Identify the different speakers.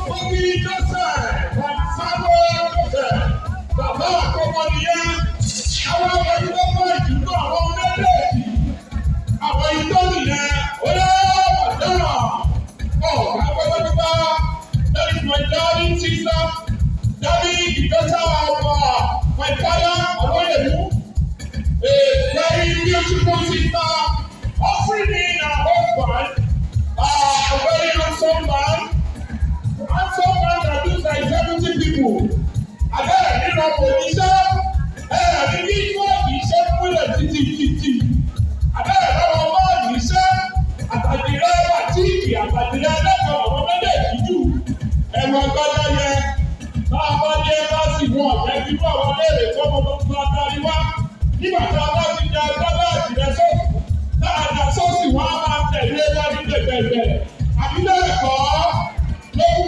Speaker 1: Bobby Joseph and Samuel Joseph. Bàbá àkọ́kọ́ nìyẹn. Àwọn ọmọ ìlú bá ìdúró àwọn méjèèjì. Àwọn ìjọ nìyẹn. Ó yẹ wàdà. Ọ̀gá pátápátá. That is my darling sister. Daddy, the daughter of my father, Awoyemu. A very beautiful sister offering me her husband, a very handsome man. Handsome man that looks like 70 people. Àbẹ́rẹ́ nínú ọkọ̀ oníṣẹ́, ẹ̀rí ní fọ́ọ̀kì iṣẹ́ múlẹ̀ títí títí. Àbẹ́rẹ́ lọ́wọ́ bọ́ọ̀lù iṣẹ́, àtàdìrẹ́ bàtíìkì, àtàdìrẹ́ ẹlẹ́kọ̀ọ́ àwọn méjèèjì jù. Ẹ̀rọ agbádá yẹ, bá a bá dé bá sì wọ́n ọ̀jẹ́ bí wọ́n àwọn léèrè fọ́mọ tuntun adarí wá. Nígbà tá a